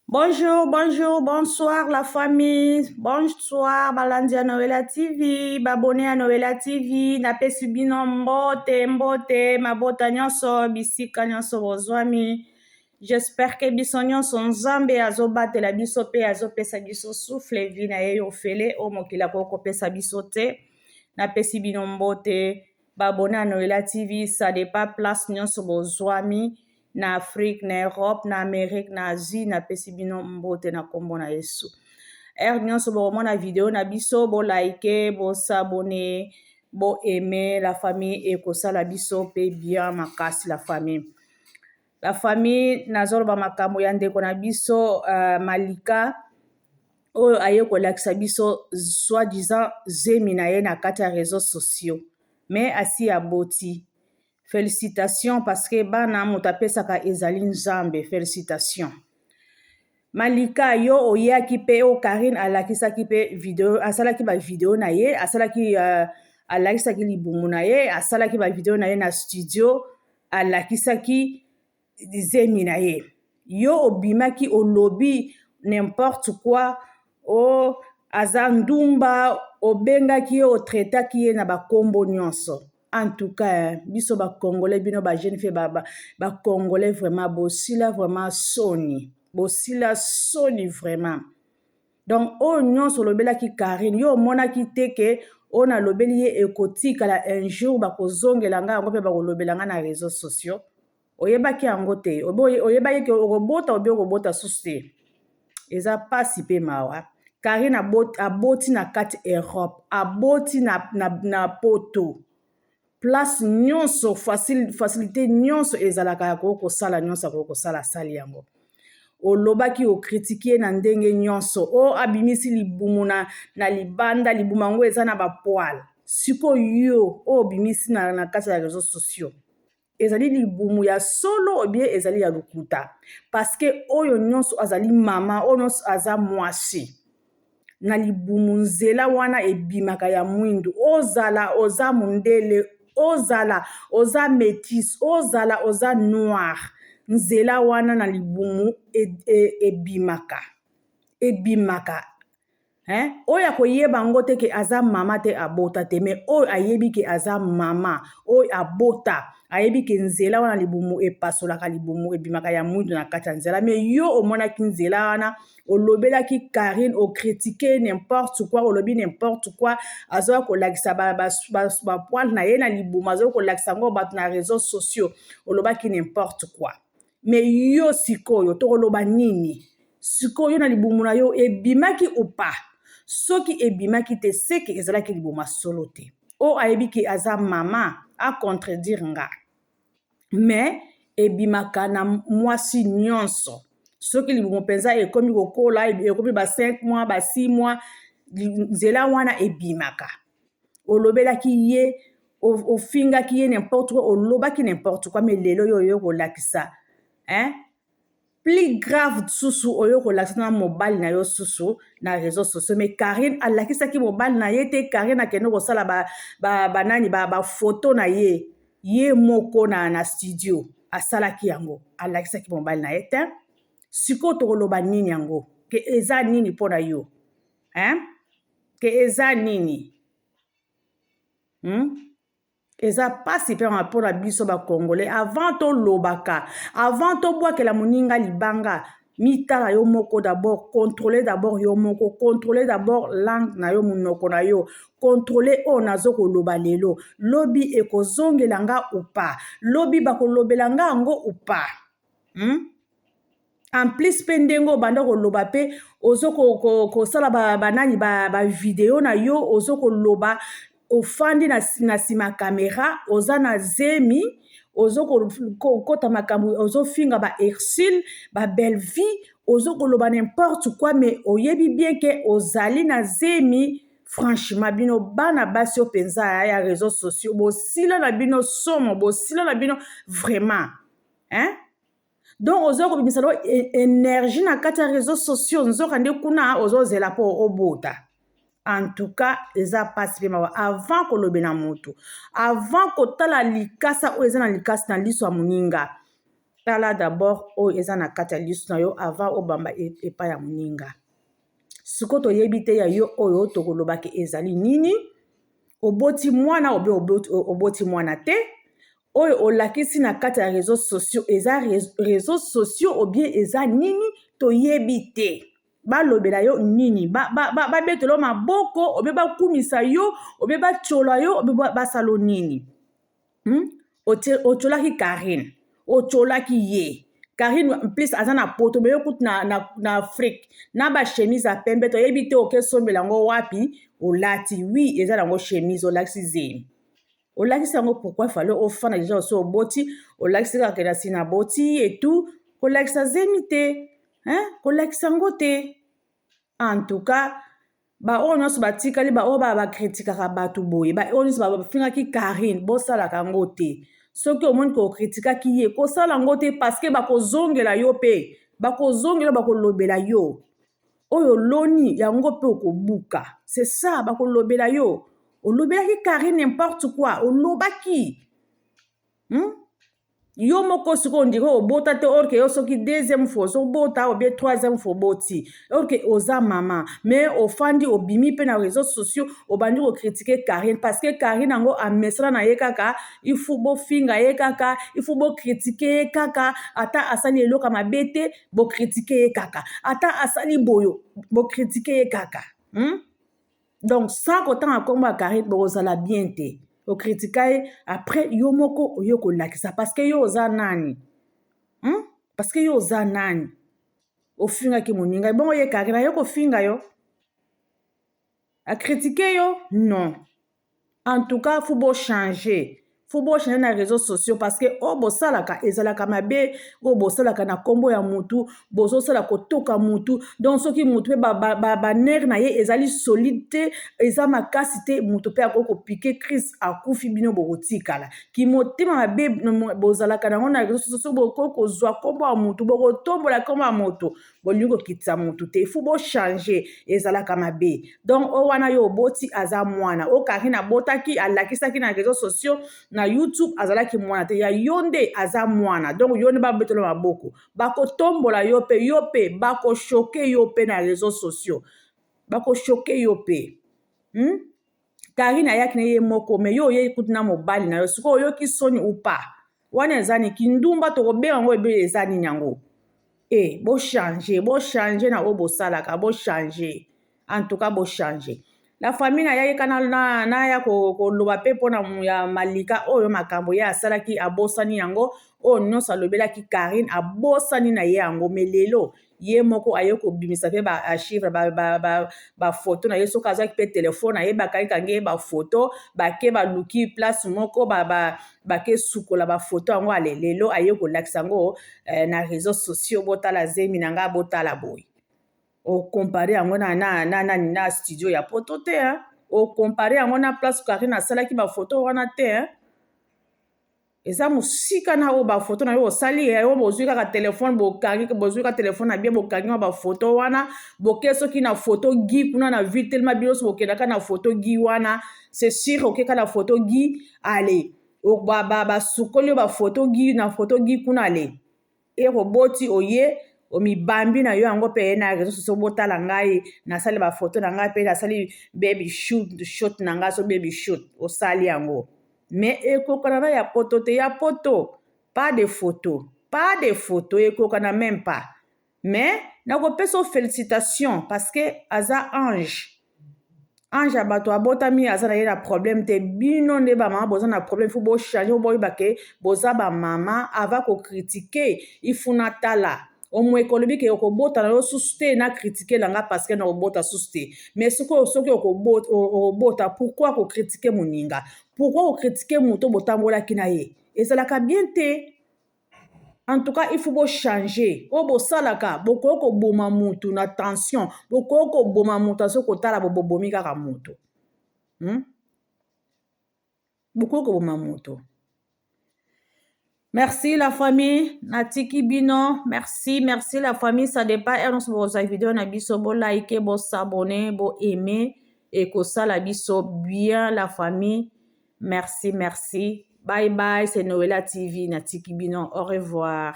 Bonjour, bonjour, bonsoir la famille. Bonsoir balandi ya Noela TV, babone ya Noela TV, napesi bino mbote mbote mabota nyonso bisika nyonso bozwami. J'espère que biso nyonso Nzambe azobatela biso pe azopesa biso souffle vie na ye ofele oyo mokili akoki kopesa biso te. Napesi bino mbote babone ya Noela TV, ça dépend place nyonso bozwami. Na Afrique, na Europe, na Amerique, na Asie, napesi bino mbote na kombo na Yesu. Heure nyonso bokomona video na biso, bo like, bo s'abonner, bo aimer la famille ekosala biso pe bien makasi la famille. La famille nazoloba makambo ya ndeko na biso Malika oyo aye kolakisa biso soi-disant zemi na ye na kati ya réseaux sociaux mais asi aboti. Felicitations parce que bana moto apesaka ezali Nzambe. Felicitations. Malika yo oyaki pe o Karine alakisaki pe video asalaki ba video na ye asalaki alakisaki libumu na ye asalaki ba video na ye na studio alakisaki zemi na ye. Yo obimaki olobi n'importe quoi o aza ndumba obengaki ye otraitaki ye na bakombo nyonso. En tout cas, biso ba congolais bino ba jeune fille ba, ba, ba congolais vraiment bosila vraiment soni. Bosila soni vraiment. Donc oyo nyonso olobelaki Karine, yo omonaki te ke oyo nalobeli ye ekotikala un jour bakozongela ngai yango mpe bakolobela ngai na réseaux sociaux. Oyebaki yango te. Oyebaki ke okobota obi okobota susu te. Eza pasi pe mawa. Karine aboti na kati Europe, aboti na poto. Place nyonso, facilité nyonso ezalaka ya kosala nyonso ya kosala sali yango. Olobaki okritike na ndenge nyonso. O abimisi libumu na libanda, libumu yango eza na ba poils. Sikoyo yo o obimisi na kati ya réseaux sociaux. Ezali libumu ya solo ou bien ezali ya lokuta. Parce que oyo nyonso azali mama, oyo nyonso aza mwasi. Na libumu nzela wana ebimaka ya mwindu. Ozala oza mundele, ozala oza métis, ozala oza noir. Nzela wana na libumu ebimaka. Ebimaka. Hein? Oyo akoyeba yango te ke aza mama te abota te, mais oyo ayebi ke aza mama, oyo abota, ayebi ke nzela wana libumu epasolaka libumu ebimaka ya mwindu na kati ya nzela. Mais yo omonaki nzela wana, olobelaki Karine, okritike n'importe quoi, olobi n'importe quoi, azoya kolakisa ba poils na ye na libumu, azoya kolakisa yango bato na réseaux sociaux, olobaki n'importe quoi. Mais yo sikoyo tokoloba nini? Sikoyo na libumu na yo ebimaki ou pas? Soki ebimaki te, seke ezalaki libumu solo te. O ayebi ke aza mama, a contredire nga. Mais ebimaka na mwasi nyonso. Soki libumu mpenza ekomi kokola, ekomi ba 5 mois, ba 6 mois, nzela wana ebimaka. Olobelaki ye, ofingaki ye n'importe quoi, olobaki n'importe quoi, mais lelo yo oyo kolakisa, hein? Plus grave susu oyo kolakisa na mobali na yo susu na réseaux sociaux. Mais Karine alakisaki mobali na ye te. Karine akende kosala ba nani ba photo na ye ye moko na studio asalaki yango, alakisaki mobali na ye te. Sikoyo tokoloba nini yango? Ke eza nini mpona yo, hein? Ke eza nini? Eza pasi mpe mpona biso bakongolais. Avant tolobaka, avant tobwakela moninga libanga, mitala yo moko d'abord, contrôler d'abord yo moko, contrôler d'abord langue na yo, monoko na yo, contrôler oyo nazo koloba lelo, lobi ekozongela nga ou pas, lobi bakolobela nga yango ou pas, En plus mpe ndenge obanda koloba mpe ozo kosala banani bavideo na yo, ozo koloba ofandi na nsima caméra, oza na zemi, ozo kokota makambo, ozofinga ba Ursule, ba Belle Vie, ozo koloba n'importe quoi, mais oyebi bien ke ozali na zemi. Franchement, bino bana basi oyo mpenza ya réseaux sociaux, bosila na bino somo, bosila na bino vraiment, hein? Donc oza kobimisa no énergie na kati ya réseaux sociaux, nzoka nde kuna ozozela mpo obota. En tout cas, eza mpasi mpe mawa. Avant kolobela motu, avant kotala likasa oyo eza na likasi na liso ya moninga. Tala d'abord oyo eza na kati ya lisu na yo avant obamba e, epai ya moninga. Sikoyo toyebi te ya yo oyo tokoloba ke ezali nini. Oboti mwana obe oboti mwana te? Oyo olakisi na kati ya réseaux sociaux eza réseaux sociaux obie eza nini? Toyebi te. Balobela yo nini? Babetela ba, ba, yo maboko obe bakumisa yo obe batyola yo obe basala nini? Otyolaki Karine, otyolaki ye Karine plus aza na poto, me yo kutu na Afrique na bachemise ya pembe, toyebi te okesombela yango wapi. Olati, oui, eza nango chemise, olakisi zemi, olakisi yango. Pourquoi fallait ofanda déjà osi oboti, olakisi kaka na si na boti et tout? Kolakisa zemi te, hein? Kolakisa yango te. En tout cas, baoyo nyonso batikali, baoyo bakritikaka bato boye, baoyo nyonso bafingaki Karine, bosalaka yango te. Soki omoni kokritikaki ye, kosala yango te, parce que bakozongela yo mpe bakozongela, bakolobela yo. Oyo oloni, yango mpe okobuka. C'est ça, bakolobela yo. Olobelaki Karine n'importe quoi, olobaki, Yo moko sikoyo ondire obota te, or que yo soki deuxième fois ozobota ou bien troisième fois oboti, or que oza mama, mais ofandi, obimi mpe na réseaux sociaux, obandi kocritiquer Karine, parce que Karine yango amesana na ye kaka, il faut bofinga ye kaka, il faut bocritiquer ye kaka. Ata asali eloko ya mabe te, bocritiquer ye kaka. Ata asali boyo, bocritiquer ye kaka, Donc sans kotanga nkombo ya Karine, bokozala bien te. Okritika ye, après yo moko oye kolakisa, parce que yo oza nani, Parce que yo oza nani? Ofingaki moninga, ebongo ye Karine aye kofinga yo, acritiquer yo? Non, en tout cas, faut bochanger, faut bochanger na réseaux sociaux, parce que oyo bosalaka ezalaka mabe. Oyo bosalaka na nkombo ya mutu, bozosala kotoka mutu. Donc soki mutu mpe banerfs na ye ezali solide te, eza makasi te, mutu mpe akoki kopiquer crise, akufi, bino bokotikala. Kimotema mabe bozalaka nango na réseaux sociaux, bokoki kozwa nkombo ya mutu, bokotombola nkombo ya moto, bolingi kokitisa motu te. Faut bochanger, ezalaka mabe. Donc oyo wana yo oboti aza mwana. Oyo Karine abotaki, alakisaki na réseaux sociaux, na YouTube, azalaki mwana te. Ya yo nde aza mwana, donc yo nde babetela maboko, bakotombola yo mpe, yo mpe bakochoquer yo mpe na réseaux sociaux, bakochoquer yo mpe, Karine ayaki na ye moko, mais yo oyei kutu na mobali na yo. Sikoyo oyoki soni ou pas? Wana eza nini? Kindumba tokobenga yango ebe? Eza nini yango? E bochanger, bochanger na oyo bosalaka, bochanger. En tout cas, bochanger. La famille, nayaki ka naya koloba mpe mpona ya Malika oyo makambo ye asalaki, abosani yango. Oyo nyonso alobelaki Karine, abosani na ye yango. Mais lelo ye moko aye kobimisa mpe baarchives, bafoto na ye. Soki azwaki mpe telefone, ayebakaki kangi ye bafoto, bake baluki place moko, bake sukola bafoto yango. Ale, lelo aye kolakisa yango na réseaux sociaux: "Botala zemi na ngai, botala boye." Ocomparer yango na studio ya poto te, hein? Ocomparer yango na place Karine asalaki bafoto wana te, hein? Eza mosika na oyo bafoto na yo osali. Oyo bozwi kaka telefone, bokangi, bozwi kaka telefone na bien, bokangi ma bafoto wana, boke soki na photo gi kuna na ville telema, bino nyonso bokendaka na photo gi wana, c'est sûr. Okeka na photo gi, ale basukoli yo bafoto gi na photo gi kuna. Ale ekoboti, oye omibambi na yo yango mpe na réseau sociaux: "Botala ngai, nasali bafoto na ngai mpe nasali baby shoot, shot na ngai." So baby shoot osali yango, mais ekokana na ya poto te. Ya poto, pas de photo, pas de photo, ekokana même pas. Mais nakopesa félicitation, parce que aza ange, ange ya bato, abotami, aza na ye na problème te. Bino nde bamama boza na problème. Faut bochanger, boyeba ke boza bamama. Avant kocritiquer, il faut natala omweke. Olobi ke okobota na yo susu te, na critiquer na nga, parce que na kobota susu te. Mais soki okobota, pourquoi kocritiquer moninga? Pourquoi kocritiquer moto botambolaki na ye? Ezalaka bien te. En tout cas, il faut bochanger. Oyo bosalaka, bokoki koboma mutu na tension, bokoki koboma moto. Azoki kotala, bobomi kaka moto, Bokoki koboma moto. Merci la famille, natiki bino. Merci, merci la famille. Ça dépend heure nyonso bokozwa video na biso. Bolike, bos'abonner, boaimer, ekosala biso bien, la famille. Merci, merci. Bye bye, c'est Noëlla TV. Natiki bino. Au revoir.